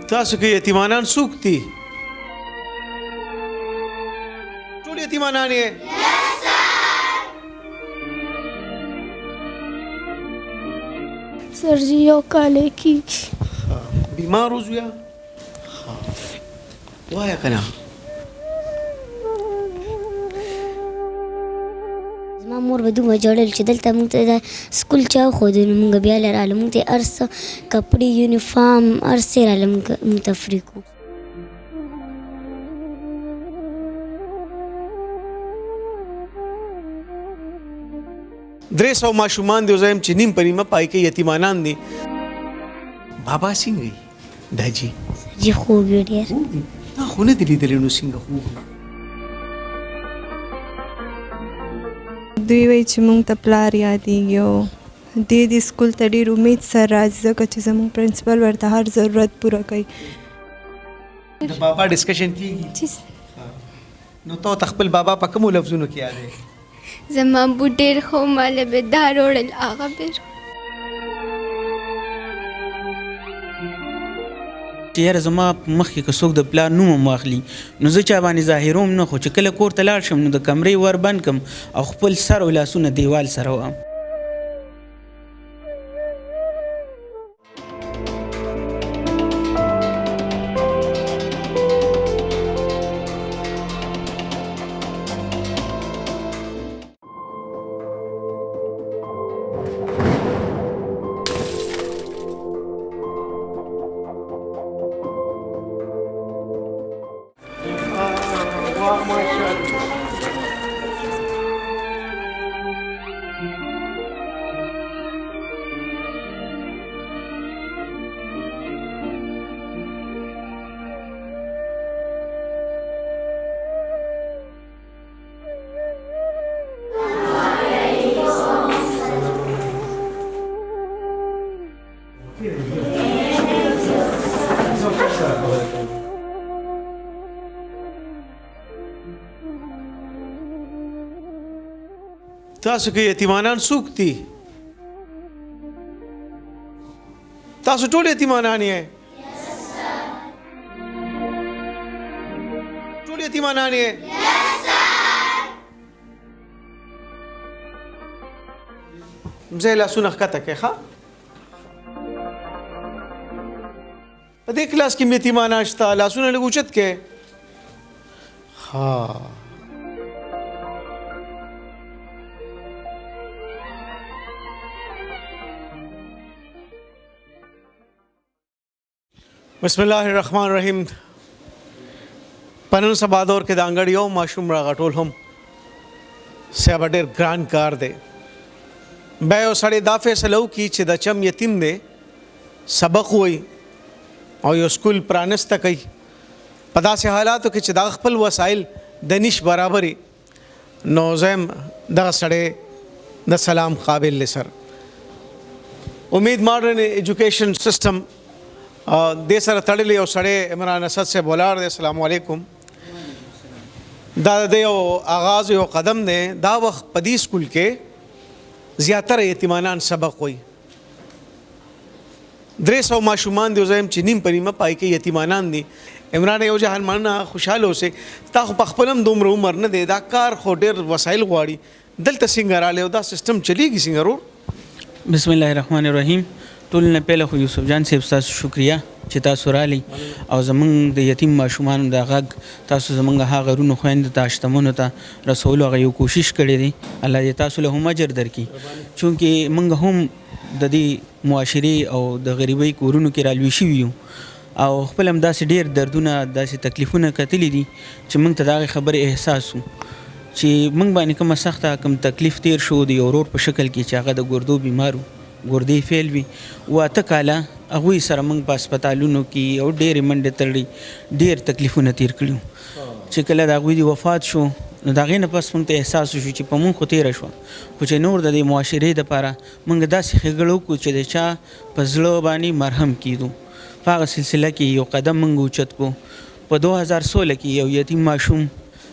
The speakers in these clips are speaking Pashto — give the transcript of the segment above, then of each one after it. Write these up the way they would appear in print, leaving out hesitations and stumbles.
تاسو کې یتیمانان څوک دي؟ ټول یتیمانان یې؟ سر جی یو کال یې کېږي. بیمار و زویه؟ وایه که نه. زما مور به دومره ژړل چې دلته موږ ته دا سکول چا وښودو، نو موږ بیا له رالو، موږ ته یې هر څه کپړې، یونیفارم، هر څه یې راله موږ ته فري کړو. 300 ماشومان دي، زه یم چې نیم په نیمه پای کې یتیمانان دي. بابا څنګه وي دا جی؟ جی خوږ وي ډېر. تا خو نه دي لیدلی، نو څنګه خوږ وي؟ دوی وایي چې موږ ته پلار یادېږي او دې دې سکول ته ډېر امید سره راځي، ځکه چې زموږ پرنسپل ورته هر ضرورت پوره کوي. د بابا ډسکشن کیږي؟ نو ته خپل بابا په کومو لفظونو کې یادې؟ زما ابو ډېر ښه و، ما له به دا راوړل، هغه به. چې یاره زما مخکې که څوک د پلار نوم هم واخلي نو زه چا باندې ظاهروم نه، خو چې کله کور ته لاړ شم نو د کمرې ور بند کم او خپل سر او لاسونه دیوال سره وهم. تاسو کې یتیمانان څوک دي؟ تاسو ټول یتیمانان یې؟ ټول یتیمانان یې؟ مزه لاسونه ښکته کړئ. ښه، په دې کلاس کې یتیمانان شته، لاسونه لږ اوچت کړئ. ښه، بسم الله الرحمن الرحیم. په نن سبا دور کې د انګړ یو ماشوم راغټول هم صاحب ډېر ګران کار دی. بیا یو سړی دا فیصله وکړي چې د چم یتیم دی، سبق وایي او یو سکول پرانسته کوي، په داسې حالاتو کې چې دا خپل وسایل د نش برابرې، نو زه یم دغه سړی د سلام قابل دی. سر امید ماډرن ایجوکیشن سیستم دې سره تړلی یو سړی عمران اسد صاحب ولاړ دی. السلام علیکم. دا د یو آغاز یو قدم دی. دا وخت په دې سکول کې زیاتره یتیمانان سبق وایي. 300 ماشومان دي، زه یم چې نیم په نیمه پای کې یتیمانان دي. عمران یو جهان مننه، خوشحاله اوسې. تا خو په خپل هم دومره عمر نه دی، دا کار خو ډېر وسایل غواړي، دلته څنګه راغلی او دا سیستم چلیږي څنګه ورور؟ بسم الله الرحمن الرحیم. ټول نه پیله خو یوسف جان صاحب ستاسو شکریه چې تاسو رالی او زمونږ د یتیم ماشومانو دا غږ تاسو زمونږ هغه وروڼو خویندو ته شتمنو ته رسولو هغه یو کوشش کړی دی. الله دې تاسو له هم اجر درکړي. چونکې مونږ هم د دې معاشرې او د غریبۍ کورونو کې رالوی شوي یو او خپل هم داسې ډېر دردونه داسې تکلیفونه کتلي دي چې مونږ ته د هغې خبرې احساس و چې مونږ باندې کومه سخته کوم تکلیف تیر شو د یو ورور په شکل کې چې هغه د ګردو بیمار و، ګردې فیل وي، 8 کاله هغوی سره مونږ په هسپتالونو کې او ډېرې منډې تړلې، ډېر تکلیفونه تیر کړي وو. چې کله د هغوی دې وفات شو نو د هغې نه پس مونږ ته احساس وشو چې په مونږ خو تېره شوه، خو چې نور د دې معاشرې دپاره مونږ داسې ښېګړه وکړو چې د چا په زړه باندې مرهم کېدو. په هغه سلسله کې یو قدم مونږ اوچت کړو. په 2016 کې یو یتیم ماشوم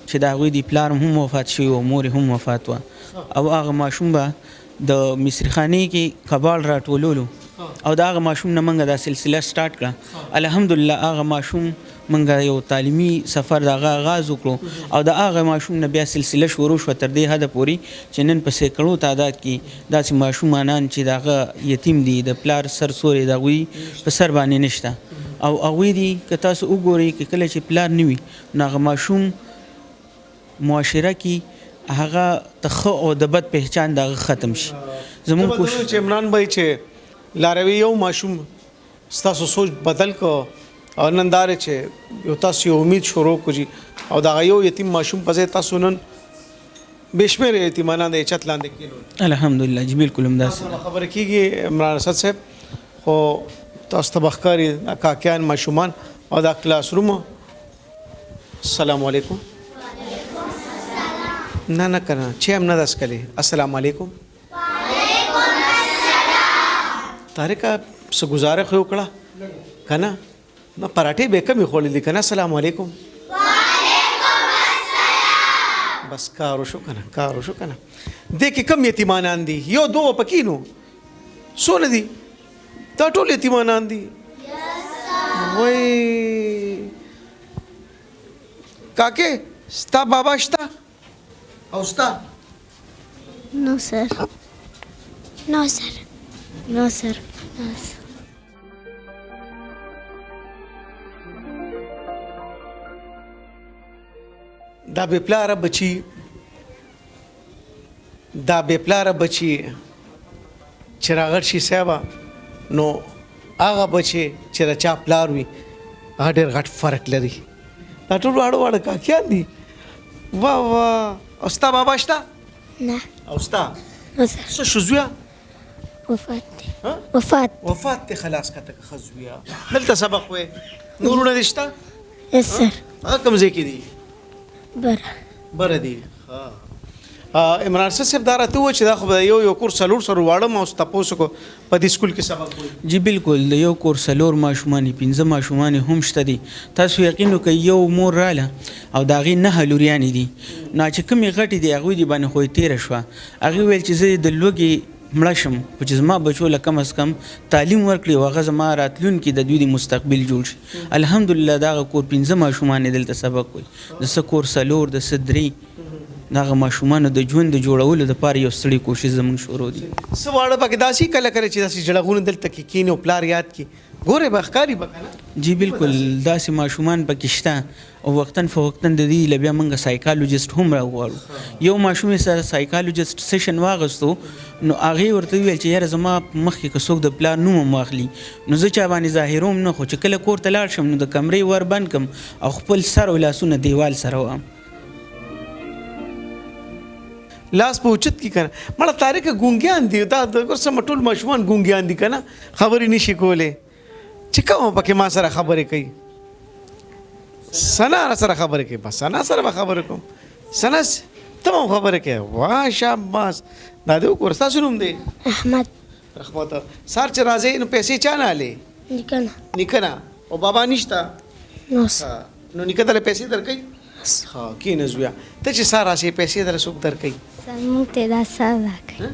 چې د هغوی د پلار هم وفات شوی و، مور یې هم وفات وه، او هغه ماشوم به د مصري خانې کې کباړ راټولولو او د هغه ماشوم نه موږ دا سلسله سټارټ کړه. الحمدلله هغه ماشوم موږ یو تعلیمي سفر د هغه آغاز وکړو او د هغه ماشوم نه بیا سلسله شروع شوه تر دې حده پورې چې نن په سیکړو تعداد کې داسې ماشومانان چې د هغه یتیم دي، د پلار سر سوری د هغوی په سر باندې نشته او هغوی دي که تاسو وګورئ که کله چې پلار نه وي نو هغه ماشوم معاشره کې هغه ته ښه او د بد پهچان د هغه ختم شي. زموږ کوشش چې عمران بھائی چې لاروي یو ماشوم ستاسو سوچ بدل کو او نن دا دی چې یو تاسو یو امید شروع کړئ او دغه یو یتیم ماشوم په ځای تاسو نن بې شمېره یتیمانان د چت لاندې کېنول. الحمدلله جی بالکل همداسې ده. خبره کېږي عمران اسد صاحب، خو تاسو ته به ښکاري کاکیان ماشومان او دا کلاس روم. السلام علیکم. نه نه که نه چای هم نه ده څښلې. السلام علیکم. طارقه څه ګزاره خو یې وکړه که نه؟ نه پراټې به یې کمې خوړلې دي که نه؟ السلام علیکم. بس کار وشو که نه؟ کار وشو که نه؟ دې کې کم یتیمانان دي؟ یو دوه پکې نو څونه دي؟ دا ټول یتیمانان دي. وای کاکې ستا بابا شته او ستا؟ نو سر. نو سر. نو سر. دا بې پلاره بچي، دا بې پلاره بچي چې راغټ شي صاحبه، نو هغه بچي چې د چا پلار وي هغه ډېر غټ فرق لري. دا ټول واړه واړه کاکیان دي. واه واه. او ستا بابا شته؟ نه. او ستا؟ نو سر. څه شو زویه؟ وفات دی. وفات. وفات دی. خلاص کړه ته که ښه زویه. دلته سبق وایې، نور وروڼه دې شته؟ یس سر. هغه کوم ځای کې دي؟ بره. بره دي. ښه. عمران صاحب دا راته ووایه چې دا خو به یو یو کور څلور څلور واړه ما اوس تپوس وکړو په دې سکول کې سبق وایي. جی بالکل، د یو کور څلور ماشومان پنځه ماشومان هم شته دي. تاسو یقین وکړئ یو مور راله او د هغې 9 لوریانې دي، نو چې کومې غټې دي هغوی دې باندې خو یې تېره شوه. هغې ویل چې زه د لوږې مړه شم خو چې زما بچو له کم از کم تعلیم ورکړي او هغه زما راتلونکي د دوی د مستقبل جوړ شي. الحمدلله د هغه کور 5 ماشومان یې دلته سبق وایي، د څه کور 4، د څه 3. د هغه ماشومانو د ژوند د جوړولو دپاره یو ستړی کوشش زموږ شروع دی. څه واړه پکې داسې کله کله چې داسې ژړغونه دلته کې کښېني او پلار یاد کړي، ګورې به ښکاري به که نه؟ جی بالکل، داسې ماشومان پکې شته او وقتاً فوقتاً د دې له بیا موږ سایکالوجسټ هم راوغواړو. یو ماشوم یې سره سایکالوجسټ سیشن واغستو، نو هغې ورته وویل چې یاره زما مخکې که څوک د پلار نوم هم واخلي نو زه چا باندې ظاهروم نه، خو چې کله کور ته لاړ شم نو د کمرې ور بند کړم او خپل سر او لاسونه دیوال سره وهم. لاس په اوچت کی کنه مړه طارق ګونګیان دي، دا د ګور سم ټول ماشومان ګونګیان دي کنه، خبرې نشي کولی. چې کوم پکې ما سره خبرې کوي، سنا را سره خبرې کوي، بس سنا سره به خبرې کوم. سنا ته هم خبرې کوې؟ واه شاباس. دا دې وګوره، ستاسو نوم دی؟ رحمت. رحمت. سهار چې راځې نو پیسې چا نه الې؟ نیکه نه. نیکه نه. او بابا نشته؟ نو. نو نیکه درله پیسې درکوي؟ ښه کښېنه زویه. ته چې سهار راسې پیسې درله څوک درکوي؟ سر موږ ته دا سر راکوي،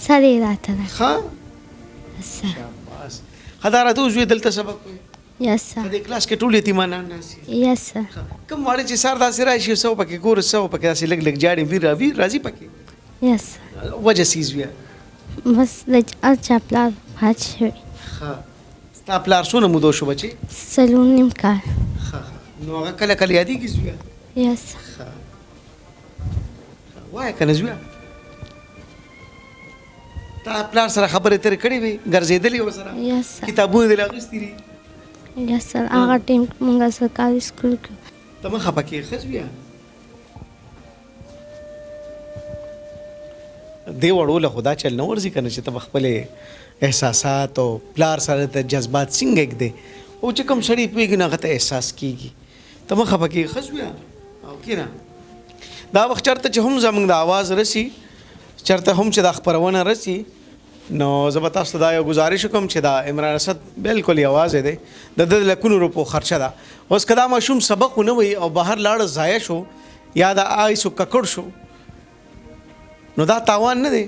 سر یې راته راکوي. ښه سر. شاباس. ښه دا راته وزویه دلته سبق وایې؟ یس سر. په دې کلاس کې ټول یتیمانان ناست دي؟ یس سر. ښه. کوم واړه چې سهار داسې راشي څه پکې ګورو، څه پکې داسې لږ لږ ژاړي وي راوي راځي پکې؟ یس سر. وجه څه زویه؟ بس د هر چا پلار وفات شوی. ښه. ستا پلار څونه موده شو بچې؟ 4.5 کال. ښه ښه. نو هغه کله کله یادېږي زویه؟ یس. ښه. وایه که نه زویه، تا پلار سره خبرې اترې کړې وې، ګرځېدلې ورسره؟ یس سر. کتابونه دې له اخیستي دي؟ یس سر. هغه ټایم کې موږ سرکاري سکول کې. ته مه خفه کېږه ښه زویه. دې وړو له خو دا چل نه ورځي که نه چې ته به خپلې احساسات او پلار سره ته جذبات څنګه ږدې، او چې کوم سړی پوهېږي نو هغه ته احساس کېږي. ته مه خفه کېږه ښه زویه. او کښېنه. دا وخت چېرته چې هم زموږ د اواز رسي، چېرته هم چې دا خپرونه رسي، نو زه به تاسو ته دا یو ګزارش وکړم چې دا عمران اسد بالکل یوازې دی، د ده د لکونو روپو خرچه ده. اوس که دا ماشوم سبق ونه وایي او بهر لاړ ضایع شو یا د آیسو ککړ شو، نو دا تاوان نه دی.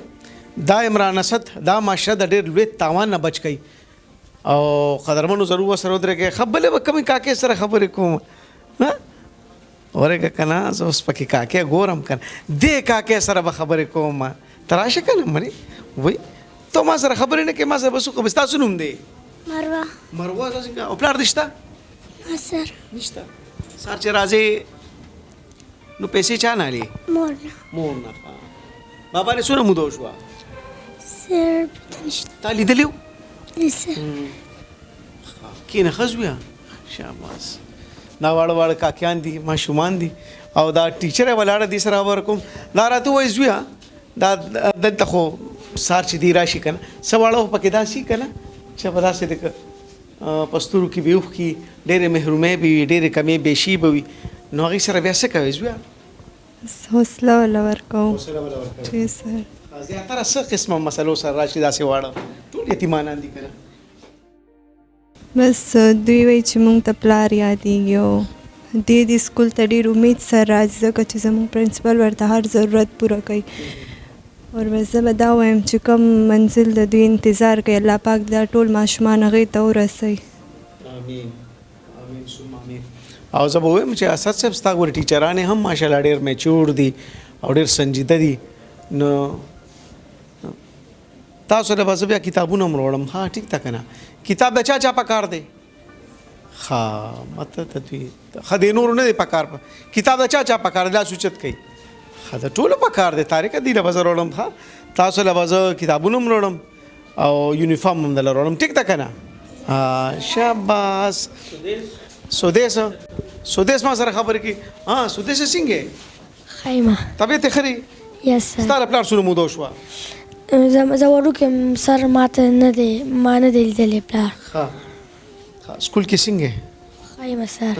دا عمران اسد دا معاشره د ډېر لوی تاوان نه بچ کوي. او قدرمنو ضرور ورسره ودرېږئ. ښه، بلې به کومې کاکې سره خبرې کوم؟ ها، ورېږه که نه، زه اوس پکې کاکې ګورم که نه، دې کاکې سره به خبرې کوم. ته راشه که نه، منې وایي ته ما سره خبرې نه کوې، ما سره به څه خبرې؟ ستا څه نوم دی؟ مروه. مروه، څنګه؟ او پلار دې شته؟ نه سر. نشته. سهار چې راځې نو پیسې چا نه اخلي؟ مور نه. مور نه. بابا دې څومره موده وشوه؟ سر پته نشته. تا لیدلی و؟ نه سر. کښېنه ښه زویه، شاباس. دا واړه واړه کاکیان دي، ماشومان دي، او دا ټیچره ولاړه دي، سره خبره کوم. دا راته ووایي زویه، دا دلته خو سهار چې دی راشي که نه، څه واړه خو پکې داسې که نه چې به داسې لکه په سترګو کې به اوښکي، ډېرې محرومۍ به وي، ډېرې کمې بېشي به وي، نو هغې سره بیا څه کوې زویه؟ حوصله وله ورکوو. حوصله وله ورکوې. جی سر. زیاتره څه قسمه مسلو سره راشي داسې واړه؟ ټول یتیمانان دي که نه؟ بس دوی وایي چې موږ ته پلار یادېږي او دوی دې سکول ته ډېر امید سره راځي، ځکه چې زموږ پرنسپل ورته هر ضرورت پوره کوي. اور بس زه به دا ووایم چې کوم منزل د دوی انتظار کوي، الله پاک دا ټول ماشومان هغې ته ورسوي. آمین آمین ثم آمین. او زه به ووایم چې اسد صاحب، ستا ګورې ټیچرانې هم ماشاءالله ډېر میچور دي او ډېر سنجیده دي، نو تاسو له به زه بیا کتابونه هم راوړم. ها ټیک ده که نه؟ کتاب د چا چا په کار دی؟ ښه، ماته د دوی ښه دی، نورو نه دی په کار. کتاب د چا چا په کار دی؟ لاس اوچت کوي. ښه، د ټولو په کار دی. طارقه، دی له به زه راوړم. ښه، تاسو له به زه کتابونه هم راوړم او یونیفارم هم درله راوړم. ټیک ده که نه؟ شاباس. سودیس، سودیس ما سره خبرې کوي. ها سودیس، څنګه یې؟ ښه یمه. طبیعت یې ښه دی؟ یس سر. ستا له پلار څومره موده وشوه؟ زه وړوکی یم سر، ماته نه دی، ما نه دی لیدلی پلار. ښه ښه، سکول کې څنګه یې؟ ښه یمه سر.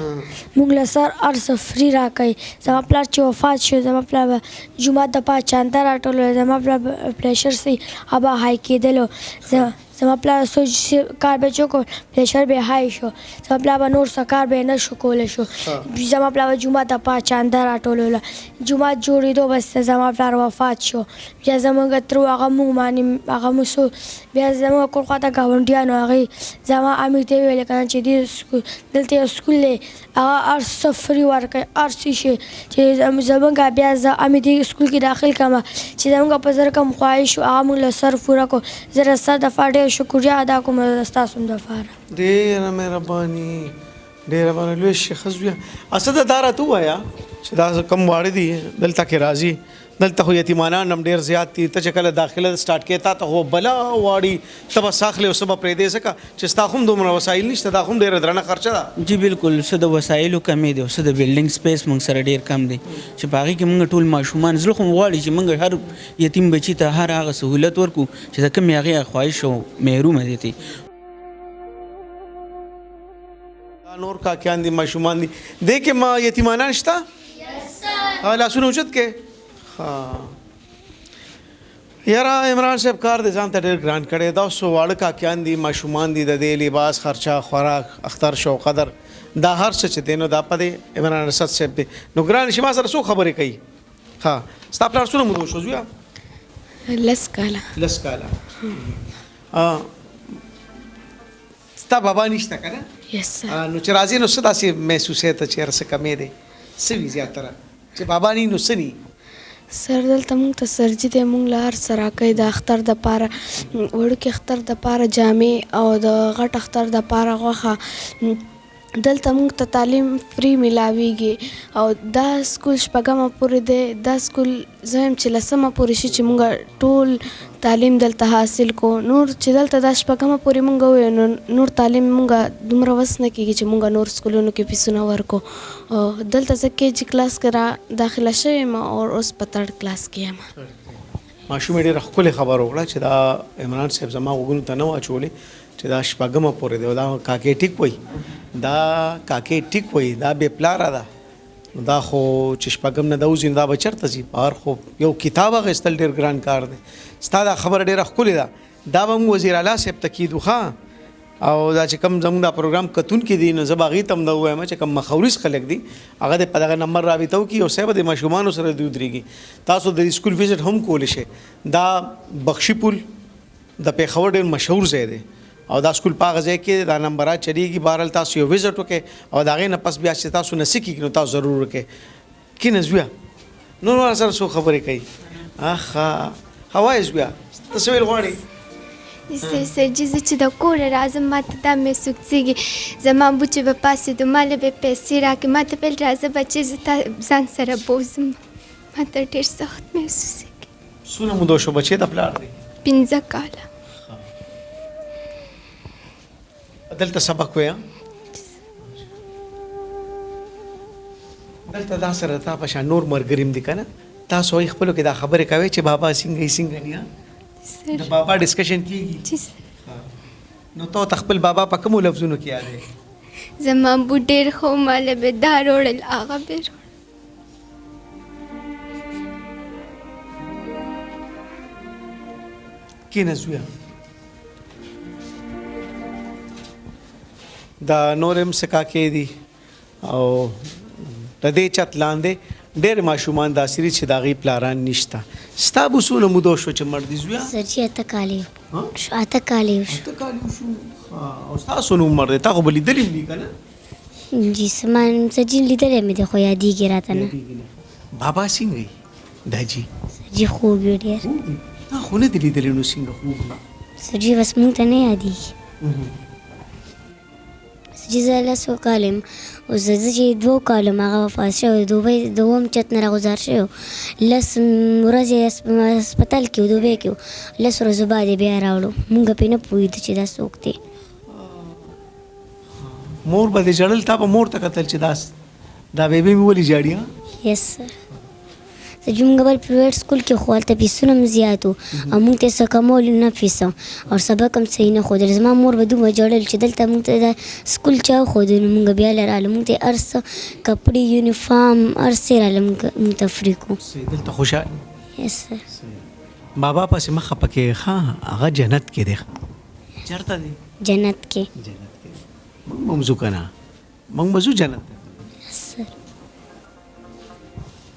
موږ له سر هر څه فري راکوي. زما پلار چې وفات شو، زما پلار به جومات دپاره چانده راټولوله، زما پلار به پریشر سي هغه به های کېدلو. زما پلار څو کار به چې وکړ، پریشر به های شو، زما پلار به نور څه کار به یې نه شو کولی شو. زما پلار به جومات دپاره چانده راټولوله، جومات جوړېدو، بس زما پلار وفات شو. بیا زموږ تره هغه موږ باندې هغه موږ څو بیا زموږ کور خواته ګاونډیانو هغې زما امیر ته وویل که نه چې دې دلته یو سکول دی، هغه هر څه فري ورکوي، هر څه شي چې زموږ بیا زه امیر دې سکول کې داخل کړم چې زموږ په زړه کوم خواهش و هغه موږ له سر پوره کړو. زه د سر دپاره ډېره شکریه ادا کوم ستاسو هم دپاره. ډېره مهرباني، ډېره مهرباني. لوی شي ښه زویه. اسده، دا راته ووایه چې دا کوم واړه دي دلته کې راځي، دلته خو یتیمانان هم ډېر زیات دي، ته چې کله داخله سټارټ کړې تا ته خو بلا واړي، ته به څه اخلې او څه به پرېږدې، ځکه چې ستا خو هم دومره وسایل نشته، دا خو هم ډېره درنه خرچه ده. جی بالکل، څه د وسایلو کمی دی او څه د بلډینګ سپیس موږ سره ډېر کم دی چې په هغې کې موږ ټول ماشومان زړه خو غواړي چې موږ هر یتیم بچي ته هر هغه سهولت ورکړو چې د کومې هغې خواهش او محرومه دی ترې. دا نور کاکیان دي، ماشومان دي، دې کې ما یتیمانان شته؟ ها، لاسونه اوچت کړئ. ښه یاره عمران صاحب، کار دې ځان ته ډېر ګران کړی. دا څو واړه کاکیان دي، ماشومان دي، د دې لباس خرچه، خوراک، اختر شو قدر، دا هر څه چې دی نو دا په دې عمران اسد صاحب دی، نو ګران شي. ما سره څوک خبرې کوي؟ ښه، ستا پلار څومره موده وشو زویه؟ 10 کاله. 10 کاله. ستا بابا نشته که نه؟ یس سر. نو چې راځې نو څه داسې محسوسې ته چې یاره څه کمی دی، څه وي زیاتره چې بابا نی نو څه نی؟ سر دلته موږ ته سرجي دی، موږ له هر څه راکوي، د اختر دپاره، وړوکي اختر دپاره جامې او د غټ اختر دپاره غوښه. دلته موږ ته تعلیم فري میلاویږي او دا سکول شپږمه پورې دی. دا سکول زه وایم چې لسمه پورې شي چې موږ ټول تعلیم دلته حاصل کړو. نور چې دلته دا شپږمه پورې موږ ووایو نو نور تعلیم موږ دومره وس نه کېږي چې موږ نور سکولونو کې فیسونه ورکړو. دلته زه کې جي کلاس کې را داخله شوې یم او اوس په تھرډ کلاس کې یم. ماشومې ډېره ښکلې خبره وکړه چې دا عمران صاحب زما غوږونو ته نه واچولې چې دا شپږمه پورې دی او دا کاکې ټیک وایي، دا کاکې ټیک وایي، دا بې پلاره ده، نو دا خو چې شپږم نه دا وځي نو دا به چېرته ځي؟ بهر خو یو کتاب اخیستل ډېر ګران کار دی. ستا دا خبره ډېره ښکلې ده، دا به موږ وزیر اعلی صاحب ته کېدو. ښه، او دا چې کوم زموږ دا پروګرام کتونکي دي نو زه به هغې ته هم دا ووایم چې کوم مخوریز خلک دي هغه دې په دغه نمبر رابطه وکړي او صاحب د ماشومانو سره دې ودرېږي. تاسو د دې سکول وزټ هم کولی شئ. دا بخشي پول د پېښور ډېر مشهور ځای دی او دا سکول په هغه ځای کې دا نمبرات چلیږي. بهرحال تاسو یو وزټ وکړئ او د هغې نه پس بیا چې تاسو نه څه کېږي نو تاسو ضرور وکړئ. کښېنه زویه، نور ور سره څو خبرې کوي. اخا ښه وایه زویه، ته څه ویل غواړې؟ سر جي زه چې د کوره راځم ما ته دا محسوسېږي زما ابو چې به پاڅېدو ما له به یې پیسې راکړې، ما ته ویل راځه بچې زه تا ځان سره بوځم. ما ته ډېر سخت محسوسېږي. څونه موده وشوه بچې ته پلار دی؟ 5 کاله. دلته سبق وایه؟ دلته دا سره تا په شان نور ملګري هم دي که نه؟ تاسو هغوی خپلو کې دا خبرې کوئ چې بابا څنګه یې څنګه نه؟ د بابا ډسکشن کیږي؟ نو ته ته خپل بابا په کومو لفظونو کې یادوې؟ زما ابو ډېر ښه و، ما له به دا راوړل هغه به راوړل. کښېنه زویه. دا نور هم څه کاکې دي او د دې چت لاندې ډېر ماشومان داسې دي چې د هغوی پلاران نشته. ستا ابو څونه موده وشوه چې مړ دی زویه؟ سر جي 8 کاله شو. 8 کاله شو. 8 کاله شو. او ستا څونه عمر دی؟ تا خو به لیدلی هم وي که نه؟ جي زما سر جي لیدلی مې دی خو یادېږي راته نه. بابا څنګه وي دا جي؟ سر جي خوږ وي ډېر. تا خو نه دی لیدلی نو څنګه خوږ وي؟ سر جي بس مونږ ته نه یادېږي. چې زه 10 کاله یم، اوس زه چې 2 کاله یم هغه وفات شوی، دوبۍ د 7 چت نه راغوځار شوی و. 10 ورځې هسپتال کې و، دوبۍ کې و. 10 ورځې بعد یې بیا راوړو، مونږ پرې نه پوهېدو چې دا څوک دی. مور به دې ژړل، تا به مور ته کتل چې دا بیبي مې ولې ژاړي؟ یس سر. چې موږ بل پرایویټ سکول کې خو هلته فیسونه هم زیات وو او موږ ته یې څه کمول نه فیس او سبق هم صحیح نه ښودل. زما مور به دومره ژړل چې دلته موږ ته دا سکول چا وښودو، نو موږ بیا له رالو، موږ ته یې هر څه کپړې یونیفارم هر څه یې راله موږ ته فري کړو. دلته خوشحال؟ یس سر. بابا پسې مه خفه کېږه، ښه هغه جنت کې دی. چېرته دی؟ جنت کې. جنت کې. موږ به هم ځو که نه؟ موږ به ځو جنت ته. یس سر.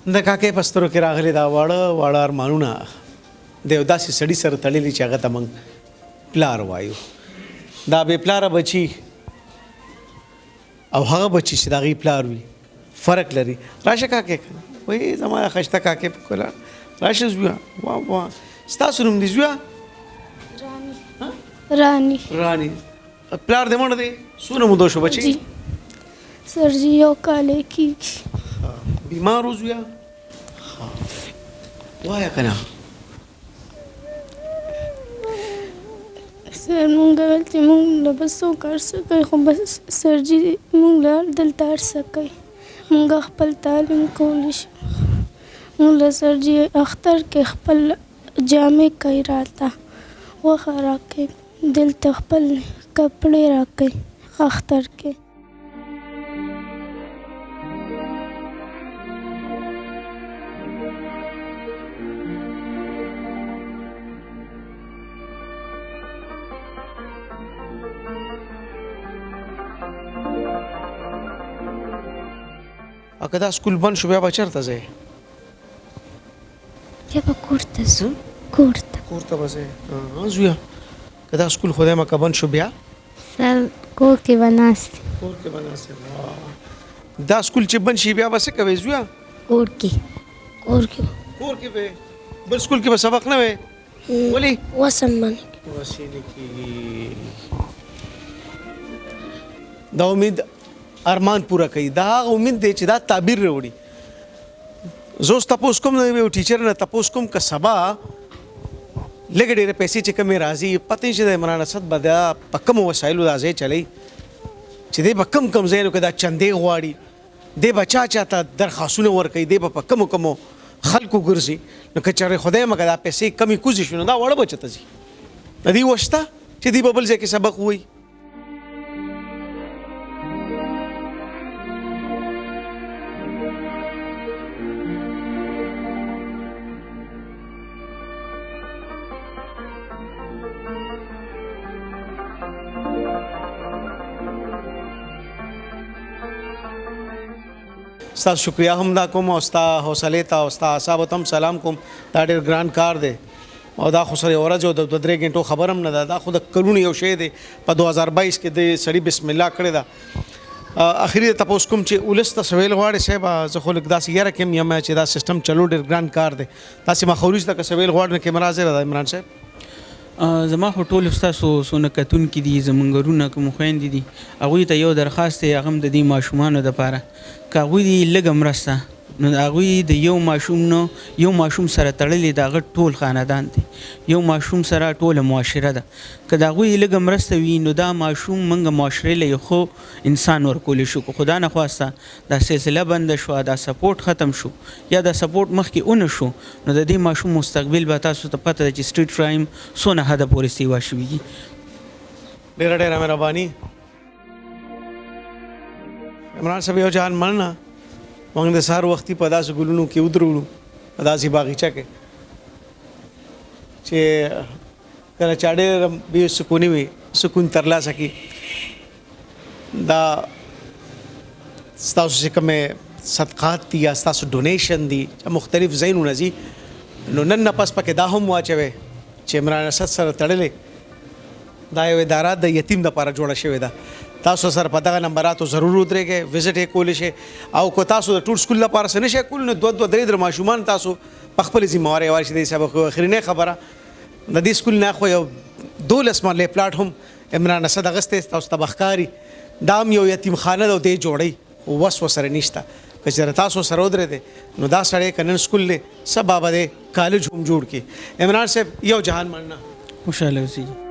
د کاکې په سترو کې راغلي دا واړه واړه ارمانونه د یو داسې سړي سره تړلي چې هغه ته موږ پلار وایو. دا بې پلاره بچي او هغه بچي چې د هغوی پلار وي فرق لري. راشه کاکې که نه، وایي زما ښایسته کاکې په کلا راشه زویه. واه واه، ستاسو نوم دی زویه؟ رانی. رانی. رانی. پلار دې مړ دی؟ څونه موده شو بچي؟ سر جي 1 کال یې کېږي. بیمار و زویه؟ وایه که نه. سر مونږ ویل چې مونږ له به څوک هر څه کوي، خو بس سر جي مونږ له دلته هر څه کوي، مونږ خپل تعلیم کولی شو. مونږ له سر جي اختر کې خپل جامې کوي، راته غوښه راکوي، دلته خپل کپړې راکوي اختر کې. که دا سکول بند شو بیا به چېرته ځې؟ بیا به کور ته ځو. کور ته. کور ته به ځې. زویه که دا سکول خدای مه که بند شو بیا؟ سر کور کې به ناست. کور کې به ناست. دا سکول چې بند شي بیا به څه کوې زویه؟ کور کې. کور کې. کور کې به بل سکول کې به سبق نه وې؟ ولې؟ وسم باندې. وسې نه کېږي. دا امید ارمان پوره کوي، دا هغه امید دی چې دا تعبیر راوړي. زه اوس تپوس کوم نه یو ټیچر نه تپوس کوم که سبا لږې ډېرې پیسې چې کومې راځي، پته نشي د عمران اسد به دا په کومو وسایلو دا ځای چلوي، چې دی به کم کم ځایونو کې دا چندې غواړي، دی به چا چا ته درخواستونه ورکوي، دی به په کومو کومو خلکو ګرځي. نو که چېرې خدای مه که دا پیسې کمې کوزې شي نو دا واړه به چېرته ځي؟ د دې وشته چې دی به بل ځای کې سبق ووایي. ستا شکریہ هم دا کوم او ستا حوصلې ته او ستا اعصابو ته هم سلام کوم. دا ډېر ګران کار دی. او دا خو سره یوه ورځ او د دوه درې ګنټو خبره هم نه ده، دا خو د کلونو یو شی دی. په 2022 کې دې سړي بسم الله کړې ده. اخري د تپوس کوم چې ولس ته څه ویل غواړې صاحب؟ زه خو لږ داسې یره کې هم یم چې دا سیستم چلول ډېر ګران کار دی. تاسې مخوري ته که څه ویل غواړې نو کیمره حاضره ده. عمران صاحب. زما خو ټول ستاسو څونه کتونکي دي، زمونږ وروڼه کوم خویندې دي، هغوی ته یو درخواست دی، هغه هم د دې ماشومانو دپاره، که هغوی لږه مرسته، نو د هغوی د یو ماشوم نو یو ماشوم سره تړلې د هغه ټول خاندان دی، یو ماشوم سره ټوله معاشره ده. که د هغوی لږه مرسته وي نو دا ماشوم موږ معاشرې له یو ښه انسان ورکولی شو. که خدا نخواسته دا سلسله بنده شوه، دا سپورټ ختم شو یا دا سپورټ مخکې ونه شو، نو د دې ماشوم مستقبل به تاسو ته پته ده چې سټریټ کرایم څونه حده پورې سیوا شوي دي. ډېره ډېره مهرباني عمران صاحب، یو جهان مننه. موږ د سهار وختي په داسې ګلونو کې ودرولو، په داسې باغیچه کې چې کله چا ډېر بې سکوني وي سکون ترلاسه کړي. دا ستاسو چې کومې صدقات دي یا ستاسو ډونیشن دي چې مختلف ځایونو نه ځي، نو نن نه پس پکې دا هم واچوي چې عمران اسد سره تړلې دا یو اداره د یتیم لپاره جوړه شوې ده. تاسو سره په دغه نمبراتو ضرور ودرېږئ، وزټ یې کولی شئ. او که تاسو د ټول سکول لپاره څه نه شئ کولی نو دوه دوه درې درې ماشومان تاسو په خپلې ذمهوارۍ ورشئ. دې صاحب خو اخرینۍ خبره د دې سکول نه خو یو 12 مرلې پلاټ هم عمران اسد اخیستی، تاسو ته به ښکاري. دا هم یو یتیم خانه ده او دی جوړوي، خو وس ورسره نشته. که چېرې تاسو سره ودرېدئ نو دا سړی که نن سکول دی سبا به دی کالج هم جوړ کړي. عمران صاحب یو جهان مننه. خوشحاله اوسئ.